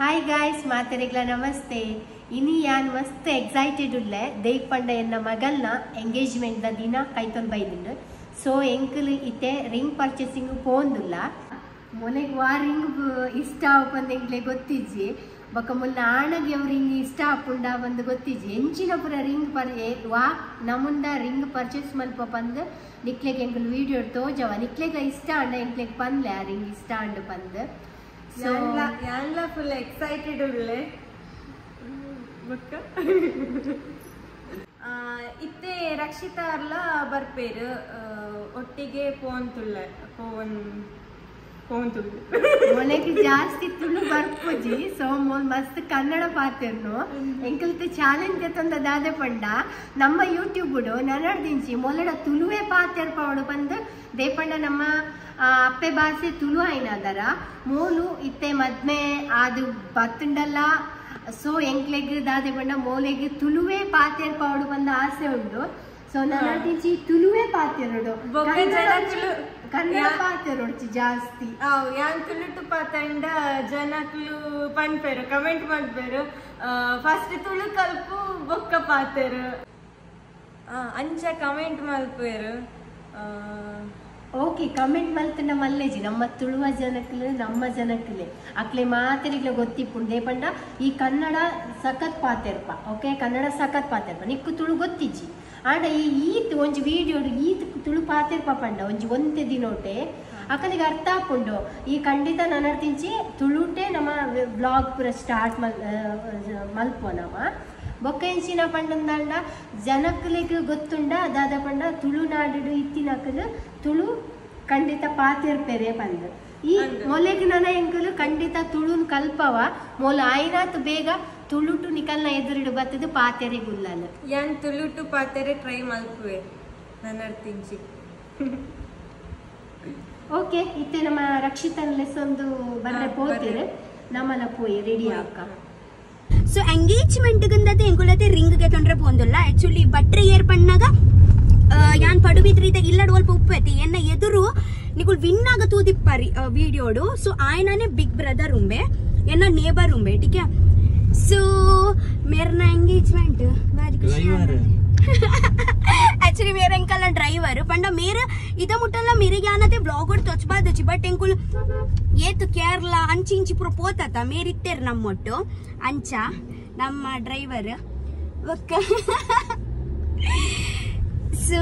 Hi guys, ಮಾತೆರೆಗ್ಲ namaste. ಇನಿ ಯಾನ್ ಮಸ್ತ್ ಎಕ್ಸೈಟೆಡ್ ಉಲ್ಲೆ. ದೇವ್ ಪಂಡ ಎನ್ನ ಮಗಲ್ನ ಎಂಗೇಜ್ಮೆಂಟ್ ದ ದಿನ ಕೈತೊಂದು ಬೈದುಂಡು. ಸೊ ಎಂಕಲ್ ಇತ್ತೆ ರಿಂಗ್ ಪರ್ಚೇಸಿಂಗ್ ಪೋಂದುಲ್ಲ. ಮೊನೆಗ್ ವಾ ರಿಂಗ್ ಇಷ್ಟ ಆಪಂದ್ ಎಂಕ್ಲೆ ಗೊತ್ತಿಜ್ಜಿ. ಬೊಕ ಮುಲ್ಲ ಆಣಗೆ ರಿಂಗ್ ಇಷ್ಟ ಆಪುಂಡ ಬಂದು ಗೊತ್ತಿಜ್ಜಿ. ಎಂಚಿನ ಪುರ ರಿಂಗ್ ಪರ್ ವಾ ನಮುಂದ ರಿಂಗ್ ಪರ್ಚೇಸ್ ಮಲ್ಪ ಪಂದ್ ನಿಕ್ಲೆಗ್ ಎಂಕಲ್ ವೀಡಿಯೋ ತೋಜವ. ನಿಕ್ಲೆಗ ಇಷ್ಟ ಅಂಡ ಎಂಕ್ಲೆಗ್ ಪಂದ್ಲೆ ಆ ರಿಂಗ್ ಇಷ್ಟ ಅಂಡು ಪಂದ್. ಸೊ ಯಾನ್ಲ ಫುಲ್ ಎಕ್ಸೈಟೆಡ್ ಉಲ್ಲೆ. ಇತ್ತೆ ರಕ್ಷಿತಾ ಅರ್ಲ ಬರ್ಪೇರು ಒಟ್ಟಿಗೆ ಪೋಂತುಳ್ಳೆ ಪೋನ್ ಪೋಂತುಳ್ಳೆ. ಮೊನೆಗೆ ಜಾಸ್ತಿ ತುಳು ಬರ್ಪುಜಿ. ಸೊ ಮೋಲ್ ಮಸ್ತ್ ಕನ್ನಡ ಪಾತೆರ್ನು. ಎಂಕಲ್ತೆ ಚಾಲೆಂಜ್ ತಂದ ದಾದೆ ಪಂಡ ನಮ್ಮ ಯೂಟ್ಯೂಬ್ ನನ್ನಡ್ದಿಂಚಿ ಮೊಲಡ ತುಳುವೆ ಪಾತೆರ್ಪವಡು ಬಂದು ದೇಪಂಡ ನಮ್ಮ ಅಪ್ಪೆ ಭಾಷೆ ತುಳು ಆಯ್ನಾದರ ಮೋಲು ಇತ್ತೆ ಮದ್ಮೆ ಅದು ಬತ್ತುಂಡಲ್ಲ. ಸೊ ಎಂಕ್ಲೆಗ್ ದಾದೆ ಪಂಡ ಮೋಲೆಗ್ ತುಳುವೆ ಪಾತೆರ್ಪವಡು ಬಂದ ಆಸೆ ಉಂಡು. ಸೊ ನನ್ನಡ್ದಿಂಚಿ ತುಳುವೆ ಪಾತೆರಡು, ಕನ್ನಡ ಪಾತೆರೊಡ್ಚಿ ಜಾಸ್ತಿ. ಯಾನ್ ತುಳುಟು ಪಾತಂಡ ಜನಕ್ಲು ಪನ್ಪೇರು, ಕಮೆಂಟ್ ಮಲ್ಪೇರು ಫಸ್ಟ್ ತುಳು ಕಲ್ಪು ಬೊಕ್ಕ ಪಾತೆರು ಅಂಚ ಕಮೆಂಟ್ ಮಲ್ಪೇರು. ಓಕೆ, ಕಮೆಂಟ್ ಮಲ್ತಂಡ ಮಲ್ಲೇಜಿ ನಮ್ಮ ತುಳುವ ಜನಕ್ಲು ನಮ್ಮ ಜನಕ್ಲೆ ಅಕ್ಲೆ ಮಾತೆರಿಗ್ಲ ಗೊತ್ತಿಪ್ಪುಂಡು. ಪಂಡ ಈ ಕನ್ನಡ ಸಖತ್ ಪಾತೆರ್ಪ. ಓಕೆ, ಕನ್ನಡ ಸಖತ್ ಪಾತೆರ್ಪ, ನಿಕ್ಕು ತುಳು ಗೊತ್ತಿಜ್ಜಿ. ಆಂಡ ಈ ಈತ್ ಒಂಜಿ ವೀಡಿಯೋ ಈತ್ ತುಳು ಪಾತೆರ್ಪ ಪಂಡ ಒಂಜಿ ಒಂತೆ ದಿನೋಟೆ ಅಕಲಿಗೆ ಅರ್ಥ ಆಪುಂಡು. ಈ ಖಂಡಿತ ನನ್ನಡ್ತಿಂಚಿ ತುಳುಟೆ ನಮ್ಮ ಬ್ಲಾಗ್ ಪೂರ ಸ್ಟಾರ್ಟ್ ಮಲ್ಪೋ ನಮ. ಬೊಕ್ಕ ಎಂಚಿನ ಪಂಡಂದಾಂಡ ಜನಕ್ಲೆಗ್ ಗೊತ್ತುಂಡ ದಾದ ಪಂಡ ತುಳುನಾಡು ಇತ್ತಿನಕಲು ತುಳು ಖಂಡಿತ ಪಾತೆರ್ಪೆರೆ ಪಂದ್. ಈ ಮೊಲೆಗ್ ನನ ಎಂಕಲು ಖಂಡಿತ ತುಳುನ್ ಕಲ್ಪವ. ಮೊಲ ಆಯ್ನಾತ್ ಬೇಗ ತುಳುಟು ನಿಕಲ್ನ ಎದುರಿಡು ಬತ್ತದು ಪಾತೆರೆ ಗುಲ್ಲಲ್. ಯಾನ್ ತುಳುಟು ಪಾತೆರೆ ಟ್ರೈ ಮಲ್ಪುವೆ ನನ್ನಡ್ತಿಂಚಿ. ಓಕೆ, ಇತ್ತೆ ನಮ್ಮ ರಕ್ಷಿತನ್ ಲೆಸೊಂದು ಬರ್ರೆ ಪೋತೆರೆ ನಮ್ಮಲ ಪೋಯಿ ರೆಡಿ ಆಕ. ಸೊ ಎಂಗೇಜ್ಮೆಂಟ್ ಗಂದತೆ ಎಂಕುಲತೆ ರಿಂಗ್ ಗೆ ತೊಂದ್ರೆ ಪೋಂದುಲ್ಲ. ಆಕ್ಚುಲಿ ಬಟ್ರೆ ಏರ್ ಪಣ್ಣಾಗ ಯಾನ್ ಪಡುಬಿದ್ರಿದ ಇಲ್ಲಡ್ ಒಲ್ಪ ಉಪ್ಪೈತಿ ಎನ್ನ ಎದುರು ನಿಕುಲ್ ವಿನ್ ಆಗ ತೂದಿಪ್ಪರಿ ವಿಡಿಯೋಡು. ಸೊ ಆಯನಾನೆ ಬಿಗ್ ಬ್ರದರ್ ಉಂಬೆ, ಎನ್ನ ನೇಬರ್ ಉಂಬೆ, ಠೀಕ್. ಸೊ ಮೇರ್ನ ಎಂಗೇಜ್ಮೆಂಟ್ ಬಾರಿ ಖುಷಿ. ಆಕ್ಚುಲಿ ಮೇರೆ ಎಂಕಲ್ಲ ಡ್ರೈವರ್ ಪಂಡ ಮೇರೆ ಇದ ಮುಟ್ಟಲ್ಲ ಮೇರೆಗೆ ಯಾನತೆ ಬ್ಲಾಗ್ ತೊಚ್ಬಾದಚಿ. ಬಟ್ ಎಂಕುಲ್ ಏತು ಕೇರಳ ಅಂಚಿ ಇಂಚಿ ಪೂರ ಪೋತಾತ ಮೇರಿತ್ತೇರ್ ನಮ್ಮೊಟ್ಟು ಅಂಚ ನಮ್ಮ ಡ್ರೈವರ್ ಒಕ್ಕ. ಸೊ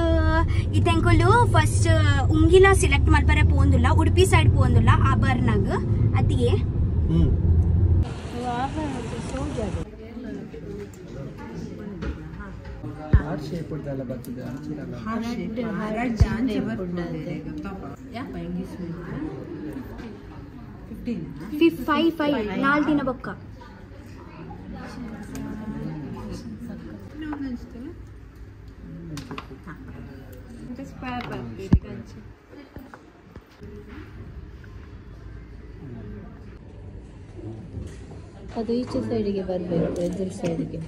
ಇತೆಂಕುಲು ಫಸ್ಟ್ ಉಂಗಿಲ ಸೆಲೆಕ್ಟ್ ಮಲ್ಪರೆ ಪೋಂದುಲ್ಲ, ಉಡುಪಿ ಸೈಡ್ ಪೋಂದುಲ್ಲ ಆಭರಣಗ್ ಅತಿಗೆ. ಫೈವ್ ಫೈವ್ ನಾಲ್ಕು ದಿನ ಬೊಕ್ಕ. ಅದು ಈಚೆ ಸೈಡಿಗೆ ಬರಬೇಕು, ಎದುರು ಸೈಡಿಗೆ.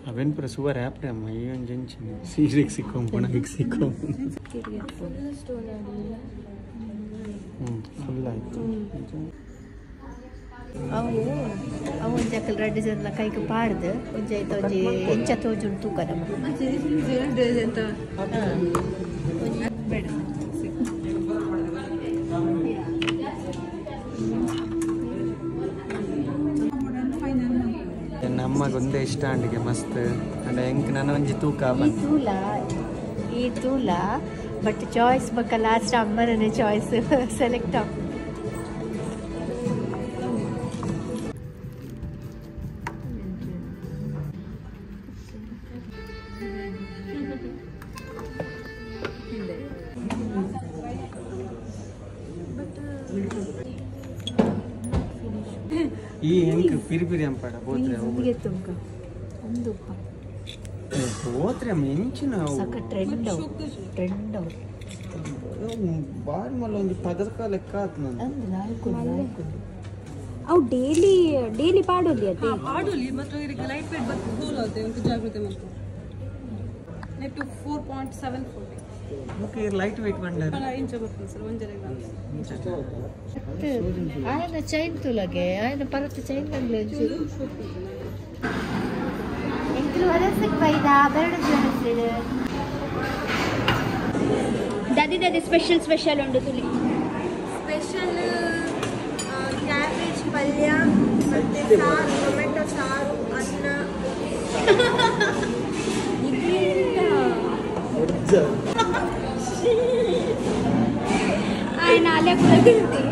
ಅವೇನು ಪೂರ ಸುವರ್ ಆ್ಯಪ್ ಅಮ್ಮ ಈ ಒಂದು ಜಂಚಿನ ಸೀರೆಗೆ ಸಿಕ್ಕೊಂಬೋಣ ಸಿಕ್ಕೊಂಬ ಫುಲ್ ಆಯಿತು. ಅವು ಅವು ಒಂಜಿ ಅಕಲ್ ರಡ್ಡ್ ಜನ ಕೈಕ್ ಪಾಡ್ದು ಒಂಜಿ ಐತ ಒಂಜಿ ಎಂಚ ತೋಜುಂಡು ತೂಕ ನಮ್ಮ. ನಮ್ಮಗೊಂದೇ ಇಷ್ಟ ಅಂಡಿಗೆ ಮಸ್ತ್ ಅಂಡ ಎಂಕ್ ನನ್ನ ಒಂಜಿ ತೂಕ ಈ ತೂಲ ಈ ತೂಲ ಬಟ್ ಚಾಯ್ಸ್ ಬೊಕ್ಕ ಲಾಸ್ಟ್ ಅಮ್ಮನೇ ಚಾಯ್ಸ್ ಸೆಲೆಕ್ಟ್ ಆಪ್. ಈ ಎಂಕ್ ಪಿರಿ ಪಿರಿ ಅಂಪಾಡ ಬೋತ್ರೆ ಬೋತ್ರೆ ಅಮ್ಮ ಎಂಚಿನ ಸಕ ಟ್ರೆಂಡ್ ಟ್ರೆಂಡ್ ಬಾರಿ ಮಲ್ಲ ಒಂಜಿ ಪದರ್ಕ ಲೆಕ್ಕ ಆತ್ ನಾನು ಅಂದ್ ನಾಲ್ಕು ನಾಲ್ಕು ಅವು ಡೈಲಿ ಡೈಲಿ ಪಾಡೋಲಿ ಅದೇ ಪಾಡೋಲಿ ಮತ್ತು ಇದಕ್ಕೆ ಲೈಟ್ ವೇಟ್ ಬರ್ತದೆ ಹೋಲ್ ಆಗುತ್ತೆ ಒಂದು ಜಾಗ್ರತೆ ಮಾಡ್ಕೊ. ನೆಟ್ಟು 4.74. ಓಕೆ ಲೈಟ್ ವೇಟ್ ಬಂಡಾರ ಆಯನ ಚೈನ್ ತುಲಗೆ ಆಯನ ಪರತ್ ಚೈನ್ ಬಂದ್ಲೆ ಒಂಚೂರು ಎಂಕುಲು ವನಸಕ್ಕೆ ಬೈದ ಬೆರಡು ಜೋಡಿಸಿಡು ದಾದಿ ದಾದಿ ಸ್ಪೆಷಲ್ ಸ್ಪೆಷಲ್ ಉಂಡು ತುಲಿ ಸ್ಪೆಷಲ್ ಕ್ಯಾಬೇಜ್ ಪಲ್ಯ ಮತ್ತೆ ಸಾರು, ಟೊಮೆಟೊ ಸಾರು, ಅನ್ನ. ಆಯ್ನ ಅಲ್ಲೇ ಕುಳದಿರ್ತಿ.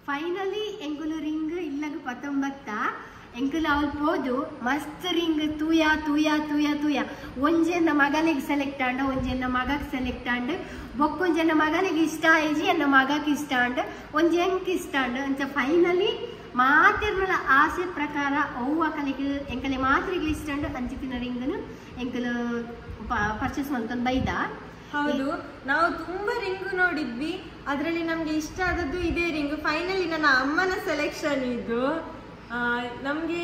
ಫೈನಲಿ ಎಂಕುಲು ರಿಂಗ್ ಇಲ್ಲಗ ಪತ್ತೊಂಬತ್ತ ಎಂಕುಲು ಅವಳು ಪೋದು ಮಸ್ತ್ ರಿಂಗ್ ತೂಯ ತೂಯ ತೂಯ ತೂಯ ಒಂಜೆನ್ನ ಮಗನಿಗೆ ಸೆಲೆಕ್ಟ್ ಆಂಡ, ಒಂಜೆನ್ನ ಮಗಕ್ಕೆ ಸೆಲೆಕ್ಟ್ ಆಂಡ್, ಬೊಕ್ಕೊಂಜೆನ್ನ ಮಗನಿಗೆ ಇಷ್ಟ ಆಯ್ಜಿ, ಎನ್ನ ಮಗಕ್ಕೆ ಇಷ್ಟ ಆಂಡ್, ಒಂಜಿ ಎಂಕ್ ಇಷ್ಟ ಆಂಡ್ ಅಂಚ ಫೈನಲಿ ಮಾತಿರ್ನಲ ಆಸೆ ಪ್ರಕಾರ ಅವು ಅಕಲಿಗೆ ಎಂಕಲೆ ಮಾತ್ರೆಗೆ ಇಷ್ಟ ಆಂಡ್ ಅಂಚಿತಿನ ರಿಂಗನು ಎಂಕಲು ಪರ್ಚೇಸ್ ಮಾಡ್ಕೊಂಡು ಬೈದ. ಹೌದು, ನಾವು ತುಂಬಾ ರಿಂಗು ನೋಡಿದ್ವಿ, ಅದರಲ್ಲಿ ನಮ್ಗೆ ಇಷ್ಟ ಆದದ್ದು ಇದೇ ರಿಂಗ್. ಫೈನಲಿ ನನ್ನ ಅಮ್ಮನ ಸೆಲೆಕ್ಷನ್ ಇದು. ನಮಗೆ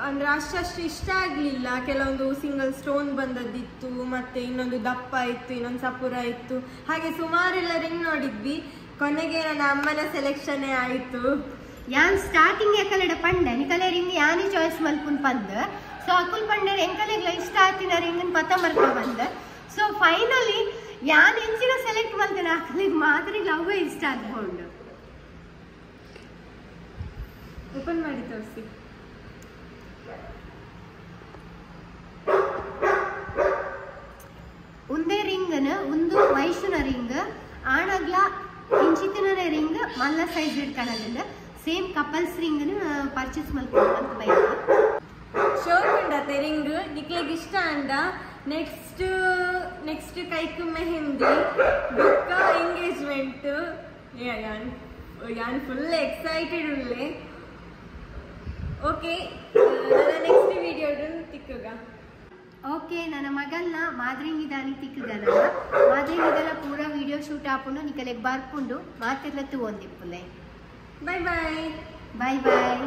ಅಂದ್ರೆ ಅಷ್ಟಷ್ಟು ಇಷ್ಟ ಆಗಲಿಲ್ಲ. ಕೆಲವೊಂದು ಸಿಂಗಲ್ ಸ್ಟೋನ್ ಬಂದದ್ದಿತ್ತು, ಮತ್ತೆ ಇನ್ನೊಂದು ದಪ್ಪ ಇತ್ತು, ಇನ್ನೊಂದು ಸಪುರ ಇತ್ತು, ಹಾಗೆ ಸುಮಾರೆಲ್ಲ ರಿಂಗ್ ನೋಡಿದ್ವಿ. ಕೊನೆಗೆ ನನ್ನ ಅಮ್ಮನ ಸೆಲೆಕ್ಷನ್ನೇ ಆಯಿತು. ಯಾನ್ ಸ್ಟಾರ್ಟಿಂಗ್ ಎಕಲೆಡ ಪಂಡೆ ನಿಕಲೆ ರಿಂಗ್ ಯಾನಿ ಚಾಯ್ಸ್ ಮಲ್ಪುನ್ ಪಂದ್, ಸೊ ಅಕುಲ್ ಪಂಡೆ ಎಂಕಲೆಗ್ಲ ಇಷ್ಟ ಆತಿನ ರಿಂಗನ್ ಪತ ಮರ್ಕ ಬಂದ್. ಸೊ ಫೈನಲಿ ಯಾನ್ ಎಂಚಿನ ಸೆಲೆಕ್ಟ್ ಮಲ್ತೇನೆ ಅಕಲಿಗೆ ಮಾತ್ರ ಅವೇ ಇಷ್ಟ ಆಗ್ಕೊಂಡು. ಓಪನ್ ಮಾಡಿ ತೋರಿಸಿ. ಒಂದೇ ರಿಂಗನ ಒಂದು ವೈಶುನ ರಿಂಗ್ ಆಣಗ್ಲ ಇಂಚಿತಿನ ರಿಂಗ್ ಮಲ್ಲ ಸೈಜ್ ಇಟ್ಕೊಳ್ಳೋದ್ರಿಂದ ಸೇಮ್ ಕಪಲ್ಸ್ ರಿಂಗ್ ಪರ್ಚೇಸ್ ಮಲ್ಕೊಂಡು ಅಂತ ಬೈದ. ಶೋಕ್ ಉಂಡತೆ ರಿಂಗ್ ನಿಕ್ಲೆಗ್ ಇಷ್ಟ ಅಂದ. ನೆಕ್ಸ್ಟ್ ನೆಕ್ಸ್ಟ್ ಕೈಕ್ ಮೆಹಂದಿ ಬೊಕ್ಕ ಎಂಗೇಜ್ಮೆಂಟ್. ಯಾನ್ ಯಾನ್ ಫುಲ್ ಎಕ್ಸೈಟೆಡ್ ಉಲ್ಲೆ. ಓಕೆ, ನನ್ನ ನೆಕ್ಸ್ಟ್ ವಿಡಿಯೋ ತಿಕ್ಕುಗ. ಓಕೆ, ನನ್ನ ಮಗಲ್ನ ಮಾದ್ರಿಂಗಿದಾನಿ ತಿಕ್ಕುಗನ ಮಾದ್ರಿಂಗಿದೆಲ್ಲ ಪೂರ ವಿಡಿಯೋ ಶೂಟ್ ಆಪುಂಡು ನಿಕಲೆಗ್ ಬರ್ಪುಂಡು ಮಾತೆಲ್ಲ ತೂವೊಂದಿಪ್ಪುಲೆ. Bye bye. Bye boy.